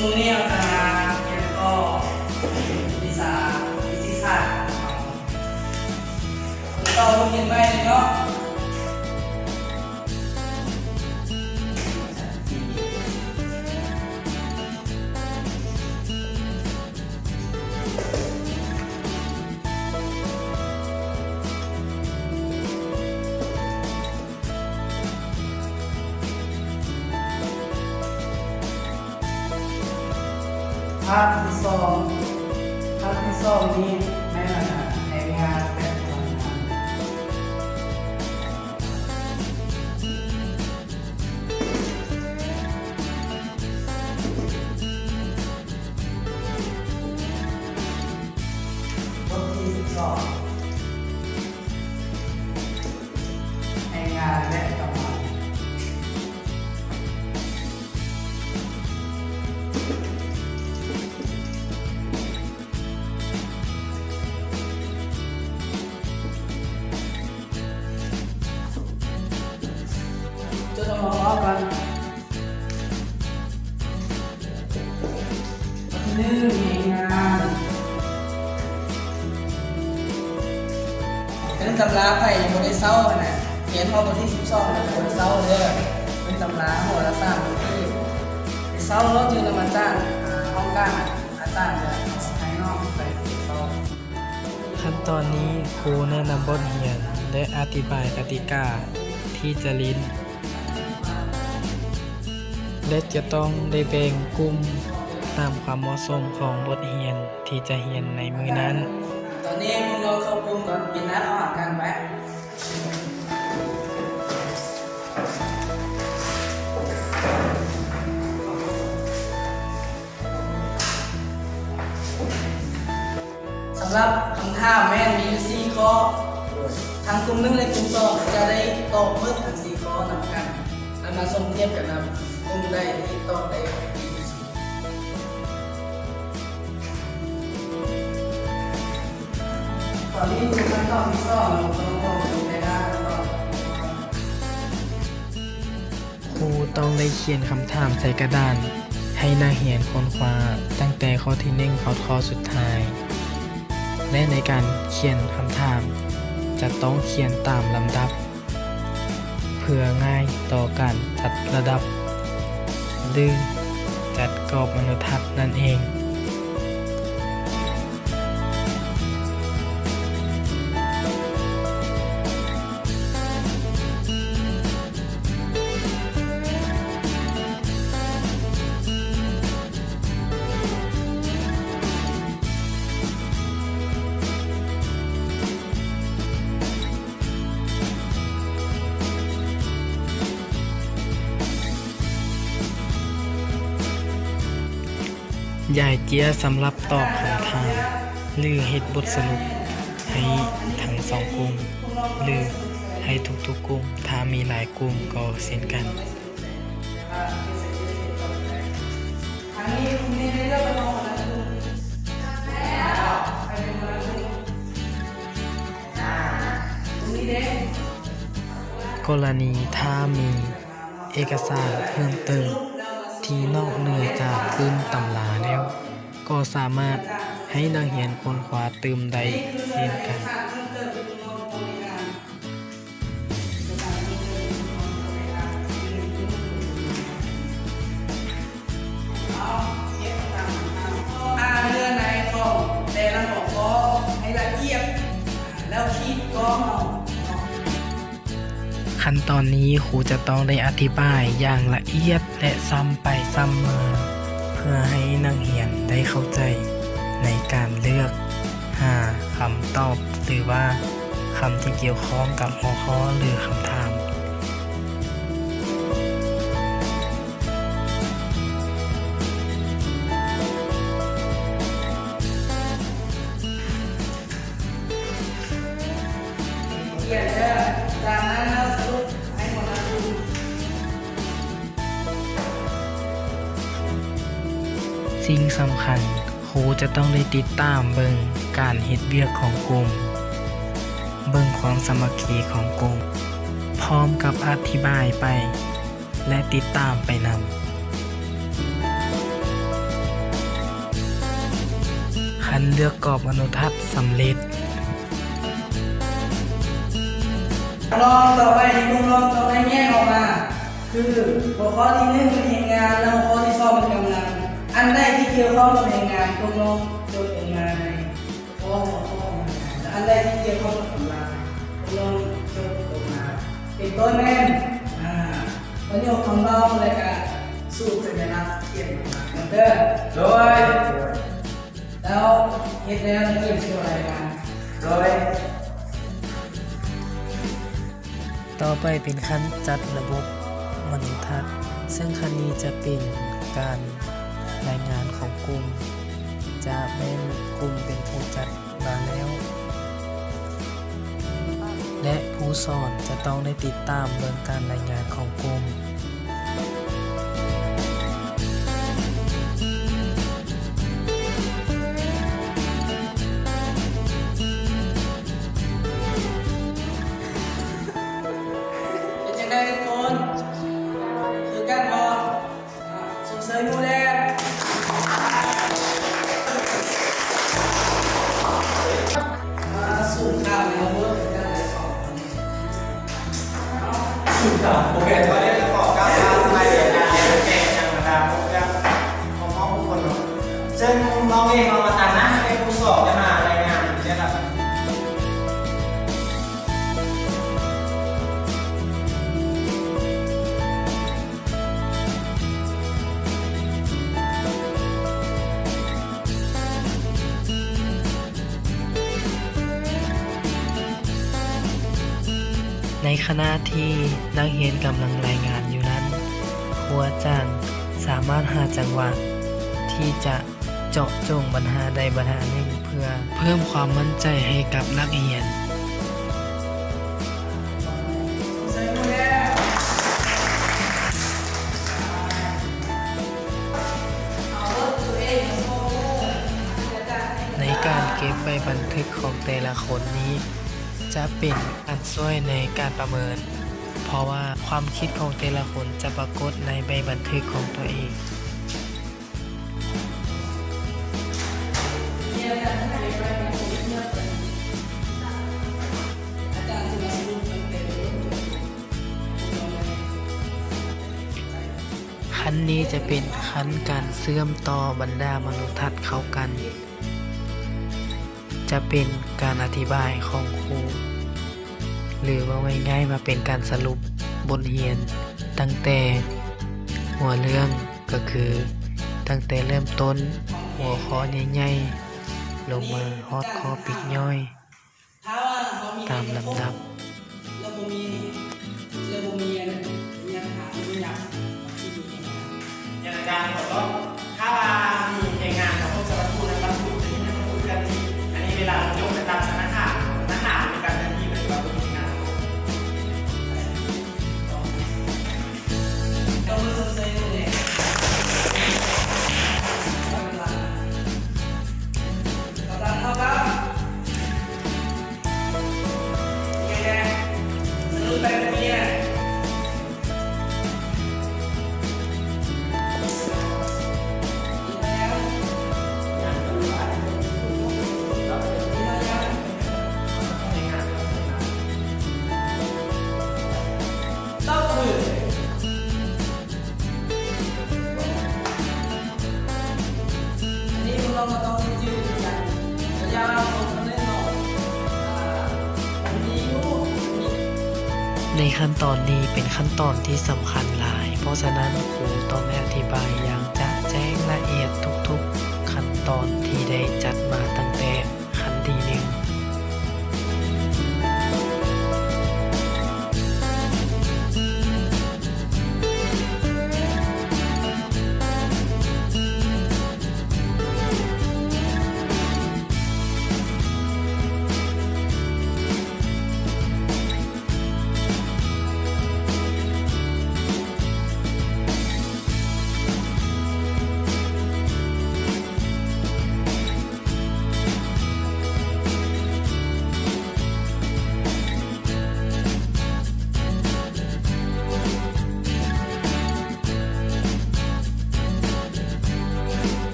ມື້ນີ້ເຮົາຈະມາຮຽນຕໍ່ວິຊາຟີຊິກສາດຂອງເຮົາ. ຕໍ່ບົດຮຽນໃໝ່ເລີຍເນາະ. ພາກທີສອງ ພາກທີສອງນີ້ແມ່ນອັນນະ ແຮງງານແບບພະນັກງານ. ບົດທີສິບສອງ ແຮງງານແລະກຳລັງ. ຈົດເອົາມາເວົ້າກັນ. ທີໜຶ່ງ ແຮງງານ. ເບິ່ງຕຳລາໃຜຍັງບໍ່ໄດ້ເຊົາຫັ້ນນະ, ຮຽນຮອດບົດທີສິບສອງແລ້ວຄວນເຊົາເດີ. ເບິ່ງຕຳລາຫົວລະສາມບົດນີ້ ໄປເຊົາໂລດ, ຈື່ນຳອາຈານ ອ່າ ຫ້ອງການ ອາຈານຈະເອົາໃຫ້ນ້ອງໄປເຊົາ. ຂັ້ນຕອນນີ້ ຄູແນະນຳບົດຮຽນ ແລະ ອະທິບາຍກະຕິກາທີ່ຈະຫຼິ້ນ ແລະ ຈະຕ້ອງໄດ້ແບ່ງກຸ່ມຕາມຄວາມເໝາະສົມຂອງບົດຮຽນທີ່ຈະຮຽນໃນມື້ນັ້ນ. ຕອນນີ້ພວກນ້ອງເຂົ້າກຸ່ມກ່ອນ, ກິນນ້ຳເຂົ້າຫາກັນໄປ. ສຳລັບຄຳຖາມແມ່ນມີຢູ່ສີ່ຂໍ້. ທັງກຸ່ມໜຶ່ງ ແລະ ກຸ່ມສອງ ຈະໄດ້ຕອບໝົດທັງສີ່ຂໍ້ນຳກັນ ແລ້ວມາສົມທຽບກັນນຳກຸ່ມໃດທີ່ຕອບໄດ້ດີທີ່ສຸດ. ຕອນນີ້ຄືຂັ້ນຕອນທີສອງ ເຮົາຕ້ອງໄດ້ຮັບຄຳຕອບ. ຄູຕ້ອງໄດ້ຂຽນຄຳຖາມໃສ່ກະດານ ໃຫ້ນັກຮຽນຄົ້ນຄວ້າຕັ້ງແຕ່ຂໍ້ທີໜຶ່ງຮອດຂໍ້ສຸດທ້າຍ ແລະ ໃນການຂຽນຄຳຖາມ ຈະຕ້ອງຂຽນຕາມລຳດັບ ເພື່ອງ່າຍຕໍ່ການຈັດລະດັບ ຫຼື ຈັດກອບມະນຸທັດນັ້ນເອງ. ຢາຍເຈ້ຍສຳລັບຕອບຄຳຖາມ ຫຼື ເຮັດບົດສະຫຼຸບໃຫ້ທັງສອງກຸ່ມ ຫຼື ໃຫ້ທຸກໆກຸ່ມ, ຖ້າມີຫຼາຍກຸ່ມກໍເຊັ່ນກັນ. ກໍລະນີຖ້າມີເອກະສານເພີ່ມເຕີມທີ່ນອກເໜືອຈາກປຶ້ມຕຳລາແລ້ວ ກໍສາມາດໃຫ້ນັກຮຽນຄົ້ນຄວ້າຕື່ມໄດ້ເຊັ່ນກັນ. ອ່ານເນື້ອໃນຂອງແຕ່ລະຫົວຂໍ້ໃຫ້ລະອຽດ ແລ້ວຂີດກ້ອງເອົາ. ຂັ້ນຕອນນີ້ ຄູຈະຕ້ອງໄດ້ອະທິບາຍຢ່າງລະອຽດ ແລະ ຊ້ຳໄປຊ້ຳມາ ເພື່ອໃຫ້ນັກຮຽນໄດ້ເຂົ້າໃຈໃນການເລືອກຫາຄຳຕອບ ຫຼືວ່າຄຳທີ່ກ່ຽວຂ້ອງກັບຫົວຂໍ້ ຫຼື ຄຳຖາມ. ຂຽນເດີ ຈາກນັ້ນແລ້ວສະຫຼຸບໃຫ້ຫົວໜ້າກຸ່ມ. ສິ່ງສຳຄັນ, ຄູຈະຕ້ອງໄດ້ຕິດຕາມເບິ່ງການເຮັດວຽກຂອງກຸ່ມ, ເບິ່ງຄວາມສາມັກຄີຂອງກຸ່ມ, ພ້ອມກັບອະທິບາຍໄປ ແລະ ຕິດຕາມໄປນຳ. ຄັນເລືອກກອບອະນຸທັດສຳເລັດ. ລອງຕໍ່ໄປທີ່ພວກນ້ອງຕ້ອງໄດ້ແຍກອອກມາ ຄືຫົວຂໍ້ທີໜຶ່ງແມ່ນແຮງງານ ແລະ ຫົວຂໍ້ທີສອງແມ່ນກຳລັງ. ອັນໃດທີ່ກ່ຽວຂ້ອງກັບແຮງງານ ພວກນ້ອງຈົດລົງມາໃນ ຂໍ້ ຫົວຂໍ້ ແລະ ອັນໃດທີ່ກ່ຽວຂ້ອງກັບກຳລັງ ພວກນ້ອງຈົດລົງມາ. ເປັນຕົ້ນແມ່ນ ອາ ປະໂຫຍກຄຳເວົ້າ ແລະ ກະສູດສັນຍະລັກຂຽນຂອງມັນເດີ. ໂດຍ ແລ້ວເຮັດແລ້ວແລ້ວກຽມຊິເອົາລາຍງານ. ໂດຍ ຕໍ່ໄປເປັນຂັ້ນຈັດລະບົບມະນຸທັດ, ເຊິ່ງຂັ້ນນີ້ຈະເປັນການລາຍງານຂອງກຸ່ມ, ຈະແມ່ນກຸ່ມເປັນຜູ້ຈັດມາແລ້ວ ແລະ ຜູ້ສອນຈະຕ້ອງໄດ້ຕິດຕາມເບິ່ງການລາຍງານຂອງກຸ່ມ. ເປັນຈັ່ງໃດທຸກຄົນ? ຄືກັນບໍ່? ຊົມເຊີຍໝູ່ແດ່. ອ່າ ສູນຂ່າວໃນລະບົບການເລີຍສອງຄົນ. ສູນຂ່າວ ໂອເຄ ຕອນນີ້ກໍຂໍກ່າວວ່າສະບາຍດີອາຈານ ແລະ ແຂກທາງບັນດາພວກເຈົ້າ ຂອງເຮົາທຸກຄົນເນາະ. ເຊິ່ງນ້ອງເອງເນາະ ມາຕາມໜ້າໃຫ້ຜູ້ສອນໄດ້ມາລາຍງານເນາະ. ໃນຂະນະທີ່ນັກຮຽນກຳລັງລາຍງານຢູ່ນັ້ນ, ຄູອາຈານສາມາດຫາຈັງຫວະທີ່ຈະ ເຈາະຈົງບັນຫາໃດບັນຫາໜຶ່ງ ເພື່ອເພີ່ມຄວາມໝັ້ນໃຈໃຫ້ກັບນັກຮຽນ. ໃນການເກັບໃບບັນທຶກຂອງແຕ່ລະຄົນນີ້ ຈະເປັນການຊ່ວຍໃນການປະເມີນ, ເພາະວ່າຄວາມຄິດຂອງແຕ່ລະຄົນຈະປາກົດໃນໃບບັນທຶກຂອງຕົວເອງ. ຂັ້ນນີ້ຈະເປັນຂັ້ນການເຊື່ອມຕໍ່ບັນດາມະນຸທັດເຂົ້າກັນ, ຈະເປັນການອະທິບາຍຂອງຄູ ຫຼື ເວົ້າງ່າຍໆວ່າເປັນການສະຫຼຸບບົດຮຽນ ຕັ້ງແຕ່ຫົວເລື່ອງ ກໍຄືຕັ້ງແຕ່ເລີ່ມຕົ້ນຫົວຂໍ້ໃຫຍ່ໆ ລົງມາຮອດຂໍ້ປີກຍ່ອຍຕາມລຳດັບ. ອາຈານ ຂໍຕອບ ຖ້າວ່າມີແຮງງານມາພົບສະຫວັດພູນະ ບັນທຸກ ຈະເຮັດໃຫ້ບັນທຸກເຄື່ອນທີ່. ອັນນີ້ເວລາມັນຈົບໄປຕາມສະໜາຂາວ ໜ້າຂາວມີການເຄື່ອນທີ່ ປັດຈຸບັນບໍ່ມີແຮງງານມາພົບ. ໃນຂັ້ນຕອນນີ້ເປັນຂັ້ນຕອນທີ່ສຳຄັນຫຼາຍ, ເພາະສະນັ້ນຄູຕ້ອງໄດ້ອະທິບາຍຢ່າງຈະແຈ້ງລະອຽດທຸກໆຂັ້ນຕອນທີ່ໄດ້ຈັດມາຕັ້ງແຕ່ ຄັ້ງທີໜຶ່ງ. ໃ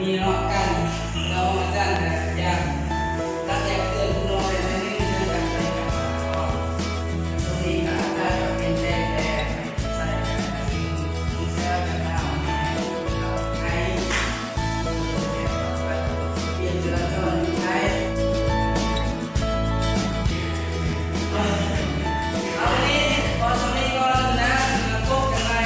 ນີ້ເນາະ ການເນາະ ອາຈານກະຢາກ ຢາກເຕືອນນ້ອງໃຫ້ເລື່ອງການໃຊ້ການເນາະ ຊ່ວງນີ້ກະອາກາດກະປ່ຽນແປງແດ່ ໃສ່ກະຊິນຸ່ງເສື້ອກັນໜາວແດ່ ໃຫ້ປ່ຽນເສື້ອກ່ອນໃຊ້ ເອົາ ເອົາ ນີ້ ພໍສ່ຳນີ້ກ່ອນນະ ມາພົບກັນໃໝ່.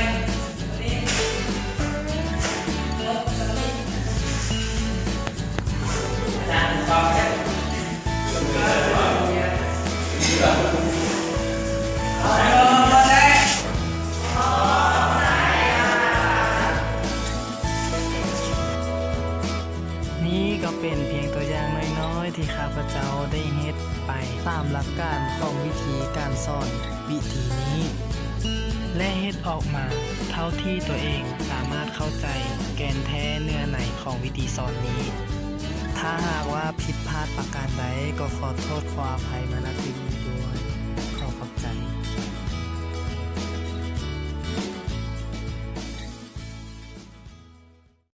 ນີ້ກໍເປັນພຽງຕົວຢ່າງນ້ອຍໆ ທີ່ຂ້າພະເຈົ້າໄດ້ເຮັດໄປຕາມຫຼັກການຂອງວິທີການສອນ ວິທີນີ້ ແລະ ເຮັດອອກມາເທົ່າທີ່ຕົວເອງສາມາດເຂົ້າໃຈແກ່ນແທ້ເນື້ອໃນຂອງວິທີສອນນີ້. ຖ້າຫາກວ່າຜິດພາດປະການໃດ ກໍຂໍໂທດຂໍອະໄພມາ ນະທີ່ນີ້ດ້